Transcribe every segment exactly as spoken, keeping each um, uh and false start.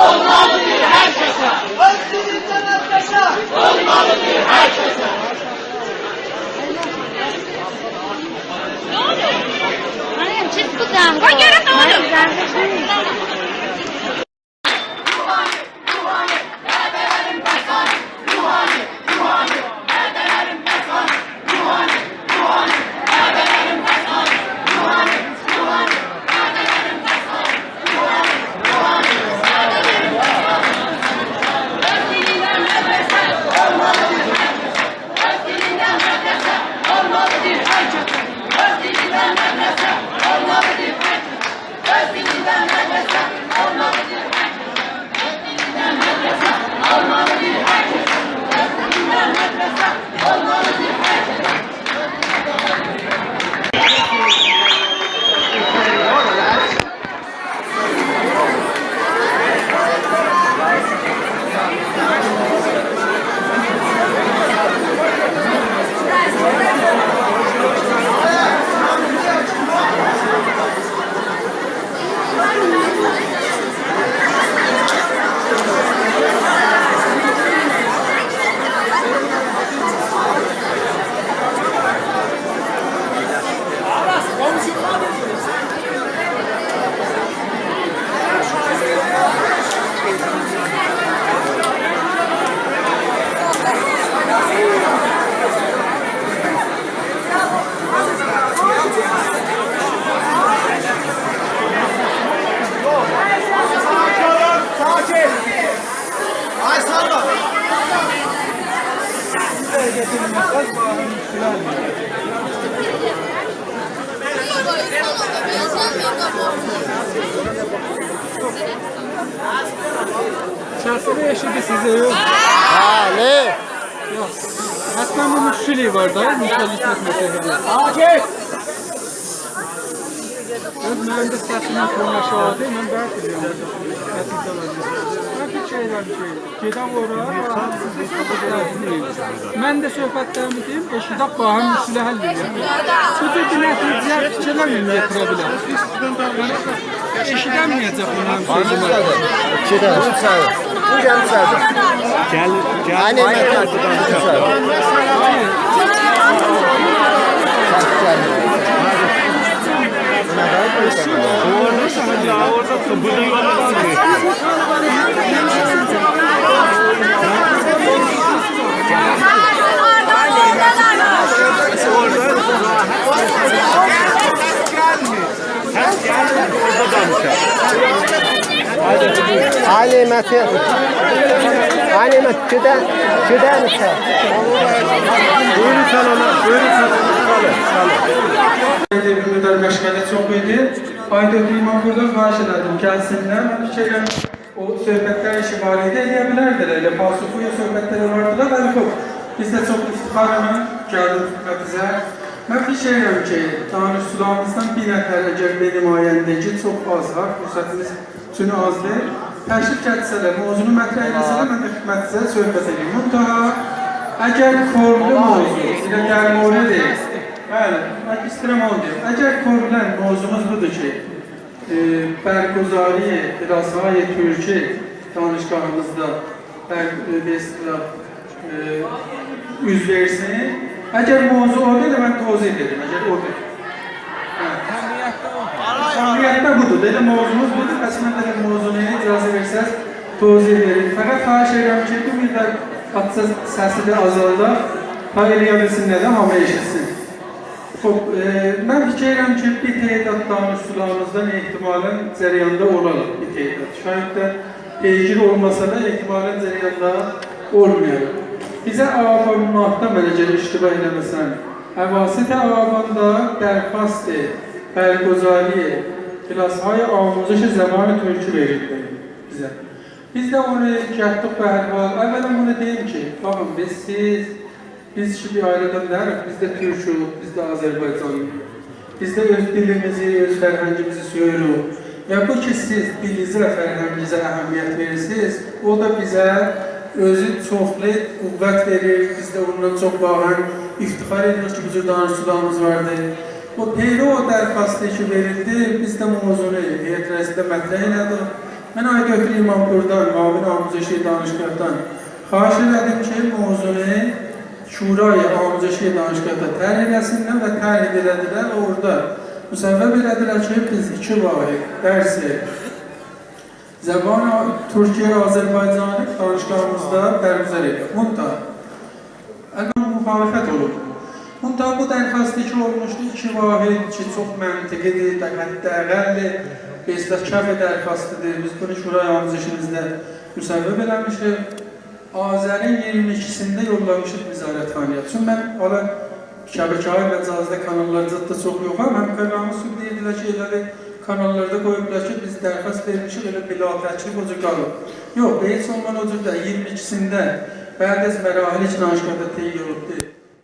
اولمالیدیر هر کسه. اؤز دیلیندن مدرسه. اولمالیدیر هر کسه. آنام، چیخ بو زنگی. قوی گؤروم نه اولور. سسینی ائشیدیر سیزه، یوخ؟ بلی. یوخ. حتما بو مشکلی وار دا، مشکل حکمت مسئله‌سی. اؤز منیم ده سسیمین تونو آشاغیدیر، من برک بیلیرم. من فیکیر ائدیرم کی، گئدک اورا، من ده صحبتلریمی دئییم، ائشیدک، باخیم، مشکلی حل ائدک. بو جور بیر نتیجه‌یه فیکیر ائله‌مه‌ییم، یئتیره بیلر. ائشیدنمه‌یه‌جک بونلارین سؤزونو. ایکی دنه. بو گلیر ایچری. گل، گل. عینی مطلب. اورادا، اورادا، بو دا یولا باخیر. اورادا. هه، گلین، اورادا دانیشاق. علی متی، علی متی، گئده، گئده میسن؟ بویورون سن اونا، بویورون سن اونا. بیر مقدار مشغله چوخ ایدی. آقای دکتر ایمان‌پوردان خواهش ائله‌دیم، گلسینلر. من فیکیر ائدیرم، او صحبتلر کی وار ایدی، ائلیه بیلردیلر. ائله پاسخگوی صحبتلر اولاردیلار. ولی خوب، بیز ده چوخ افتخارلا گلدیک خدمتینیزه. من فیکیر ائدیرم کی، دانشجولاریمیزدان بیر نفر، اگر به نمایندگی، چوخ آز وار، فرصتیمیز چون آزدیر، تشریف گتیرسه‌لر، موضوعنو مطرح ائله‌سه‌لر، من ده خدمتینیزه صحبت ائدیم. منتها اگر کلاً موضوع، بیر ده در مورد، بلی، من ایسته‌ییرم اونو دئییم. اگر کلاً موضوعوموز بودور کی، ائ، برگزاری کلاس‌های تورکی دانشگاهیمیزدا بر-، ائ، به اصطلاح، ائ، اوز وئرسین. اگر موضوع اودور، ائله من توضیح وئریم، اگر اودور. هه. جمعیتده بودور. ائله موضوعوموز بودور. پس من ده موضوعنو اجازه وئرسز، توضیح وئریم. فقط خواهش ائدیرم کی، بو مقدار آزجا سسی ده آزالداق. تا ائلیه بیلسینلر ده، هامی ائشیتسین. خوب، ائ، من فیکیر ائدیرم کی، بیر تعداد دانشجولاریمیزدان احتمالاً جریاندا اولالار، بیر تعداد. شاید ده پیگیر اولماسا دا، احتمالاً جریاندا اولمایالار. بیزه آبان ماهدا، من اگر اشتباه ائله‌مه‌سم، اواسط آباندا درخواست برگزاری کلاس‌های آموزش زبان ترکی وئریلدی بیزه. بیز ده اونو گتدیک به هر حال. اولاً بونو دئییم کی، باخین، بیز سیز، بیز کی بیر آیریدان دئییریک، بیز ده تورکوک، بیز ده آذربایجانلی‌ییق. بیز ده اؤز دیلیمیزی، اؤز فرهنگیمیزی سؤیوروک. و بو کی سیز دیلینیزه، فرهنگینیزه اهمیت وئریرسینیز، او دا بیزه اؤزو چوخلو قوت وئریر. بیز ده اوندان چوخ واقعاً افتخار ائدیریک کی، بو جور دانشجولاریمیز واردیر. او پیرو او درخواستی کی وئریلدی، بیز ده موضوعنو هیئت رئیسینده مطرح ائله‌دیک. من آقای دکتر امام‌پوردان، معاون آموزشی دانشگاهدان خواهش ائله‌دیم کی، موضوعنو شورای آموزشی دانشگاهدا طرح ائله‌سینلر و طرح ائله‌دیلر و اورادا مصوب ائله‌دیلر کی، بیز ایکی واحد درس زبان آ-، ترکی آذربایجانی دانشگاهیمیزدا برگزار ائدیریک. منتها البته مخالفت اولوب. منتها بو درخواست کی اولموشدو، ایکی واحد کی، چوخ منطقی‌دیر، در حداقل به اصطلاح کف درخواستی‌دیر. بیز بونو شورای آموزشیمیزده مصوب ائله‌میشیک. آذرین اییرمی ایکی‌سینده یوللامیشیق وزارتخانایا. چونکی من حالا شبکه‌های مجازی‌ده، کاناللاردا دا چوخ یوخام، هم پروقرامی صبح دئییردیلر کی، ائله بیل کاناللاردا قویوبلار کی، بیز درخواست وئرمیشیک، ائله بلاتکلیف او جور قالیب. یوخ، به هئچ اولماسا او جور دا اییرمی ایکی‌سینده بعد از مراحلی کی دانشگاهدا طی اولوبدو،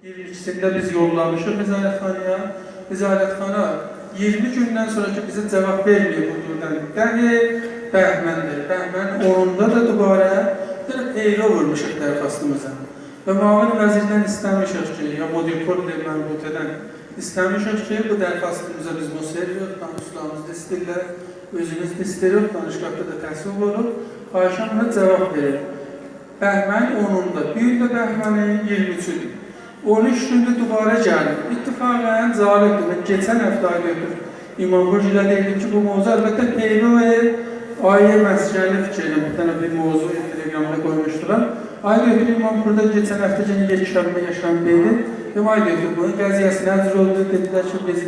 اییرمی ایکی‌سینده بیز یوللامیشیق وزارتخانایا. وزارتخانا اییرمی گوندن سونرا کی بیزه جواب وئرمه‌ییب، بو گوندن ده بهمن‌دیر. بهمنین اونوندا دا دوباره بیر پیرو وورموشوق درخواستیمیزا. و معاون وزیردن ایسته‌میشیک کی، یا مدیرکل مربوطه‌دن ایسته‌میشیک کی، بو درخواستیمیزا بیز مصرّیک، دانشجولاریمیز دا ایسته‌ییرلر، اؤزوموز دا ایسته‌ییریک، دانشگاهدا دا تصویب اولوب، خواهشاً بونا جواب وئرین. بهمنین اونوندا، بو گون ده بهمنین اییرمی اوچودور. اون اوچ گوندور دوباره گلیر. اتفاقاً جالب‌دیر. من کئچن هفته آقای دکتر امام‌پورگیله دئدیم کی، بو موضوع، البته پیرو آقای مسکنلی فیکر ائلیرم، بیر دنه بیر موضوع تلگرامدا قویموشدولار. آقای دکتر امام‌پوردا کئچن هفته یئنه یکشنبه، یکشنبه ایدی. دئدیم، آقای دکتر، بونون قضیه‌سی نه جور اولدو؟ دئدیلر کی، بیز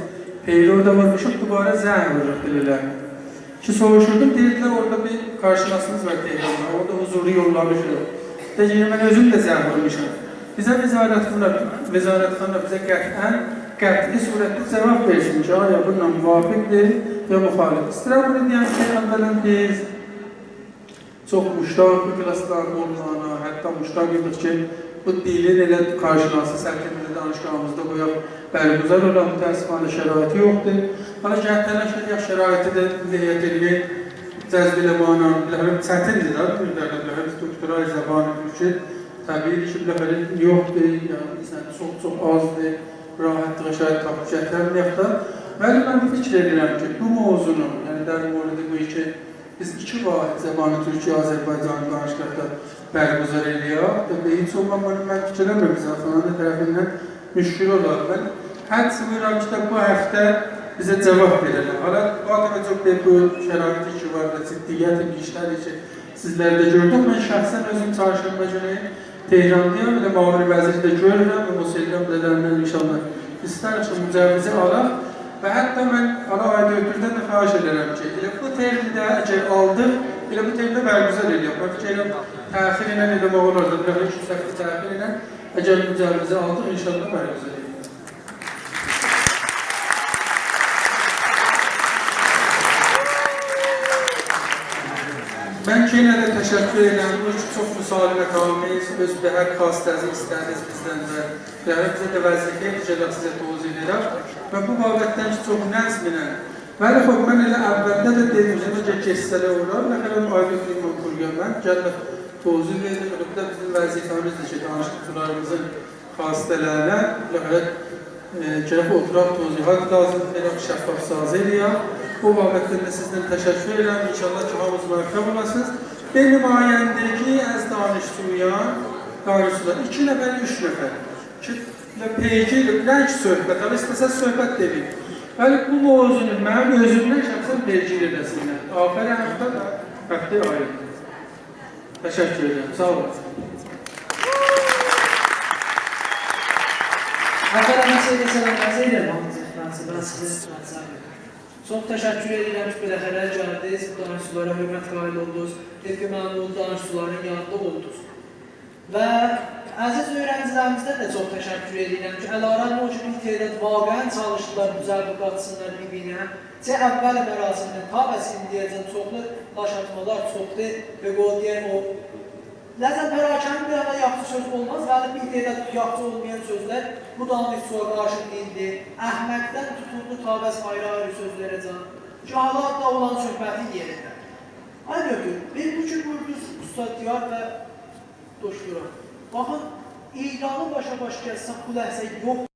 پیرو دا وورموشوق، دوباره زنگ ووروروق بیله‌لرینه. کی سوروشوردوم، دئییردیلر، اورادا بیر کارشناسیمیز وار تهراندا، اورادا حضوری یوللامیشیق. دئدیم، من اؤزوم ده زنگ وورموشام. بیزه وزارتخانا، وزارتخانا بیزه قطعاً، قطعی صورتده جواب وئرسین کی، آیا بونونلا موافق‌دیر یا مخالف. ایسته‌ییرم بونو دئیم کی، اولاً بیز چوخ مشتاق بو کلاسلارین اولماغینا، حتی مشتاق ایدیک کی، بو دیلین ائله کارشناسی سطحینده دانشگاهیمیزدا بو یوخ برگزار اولا، متأسفانه شرایطی یوخدور. حالا گرک تلاش ائدک، شرایطی ده هیئت علمی جذب ائله‌ماغینا، بالاخره چتیندیر ده، بیر دنه، بالاخره دکترای زبان ترکی، طبیعی‌دیر کی، بالاخره یوخدور، یعنی، مثلاً، چوخ-چوخ آزدیر، راحتلیغا شرایط تاپیب گتیره بیلمه‌یک ده. ولی من فیکر ائدیرم کی، بو موضوعنون، یعنی، در مورد بو کی، بیز ایکی واحد زبان ترکی آذربایجانی دانشگاهدا برگزار ائله‌یک. و به هئچ اولماسا من فیکر ائله‌میرم وزارتخانانین طرفیندن مشکل اولار. من حدس وورورام کی، بو هفته بیزه جواب وئررلر. حالا، با توجه به بو شرایطی کی وار و جدیت بیشتری کی سیزلرده گؤردوک، من شخصاً اؤزوم چهارشنبه گونو تهراندایام، ائله معاون وزیری ده گؤرورم و مصرّیک بیله‌لریندن ان‌شاءالله ایسته‌ریک کی، مجوزی آلاق. و حتی من حالا آقای دکتردن ده خواهش ائدیرم کی، ائله بو ترمده اگر آلدیق، ائله بو ترمده برگزار ائله‌یک. من فیکر ائدیرم، تأخیر ایله ائله‌مک اولار دا، بیر ایکی-اوچ هفته تأخیر ایله، اگر مجوزی آلدیق، ان‌شاءالله برگزار ائله‌یک. من کی یئنه ده تشکر ائدیرم، بو کی چوخ مسالمت‌آمیز، اؤز به هر خواسته‌زی ایسته‌دینیز بیزدن و گلیب بیزه ده وظیفه‌دیر کی، سیزه توضیح وئرک. و بو بابتدن کی چوخ نظمله. ولی خوب، من ائله اولده ده دئدیم، یعنی کی، کئچسه‌لر اولار، نه قدر آقای دکتر امام‌پوریا، من گلیب توضیح وئریم. ائله بو دا بیزیم وظیفه‌میزدیر کی، دانشجولاریمیزین خواسته‌لرینه، بالاخره، ائ، گرک اوتوراق، توضیحات لازیم، بئله شفاف‌سازی ائله‌یک. او بابتدن ده سیزدن تشکر ائدیرم. ان‌شاءالله کی، هامینیز موفق اولاسینیز. به نمایندگی از دانشجویان، دانشجولار، ایکی نفر، اوچ نفر کی، ائله پیگیر، بیلن کی صحبت، حالا ایسته‌سز صحبت دئمه‌یین. ولی بو موضوعنو منیم اؤزومدن شخصاً پیگیر ائله‌سینلر. آخر هفته، هفته آییندا. تشکر ائدیرم. ساغ اولون. اولاً، من سیزه سلام عرض ائدیرم، هامینیزا، من سیزه، من سیزه. چوخ تشکر ائدیرم کی، بالاخره گلدینیز، دانشجولارا حؤرمت قائل اولدونوز، طبق معمول دانشجولارین یانیندا اولدونوز. و عزیز اؤیرنجیلریمیزدن ده چوخ تشکر ائدیرم کی، علی‌رغم او کی، بیر تعداد واقعاً چالیشدیلار، بو جلبی قاتسینلار بیر-بیرینه. چه اول مراسمدن تا بس ایندیه‌جن چوخلو داشاتمالار، چوخلو، به قول دئین، او، لزن پراکنده بیر آنا یاخشی سؤز اولماز، ولی بیر تعداد یاخشی اولمایان سؤزلر بو دانشجویا قارشی دئییلدی. احمقدن توتولدو تا بس آیری-آیری سؤزلره‌جن. کی، حالا دا اولان صحبتین یئرینده. آی دکتر، بیر بو کی قوردونوز استاد دیار و دکترا. باخین، ایرانی باشا-باش گزسک، بو لحظه یوخ.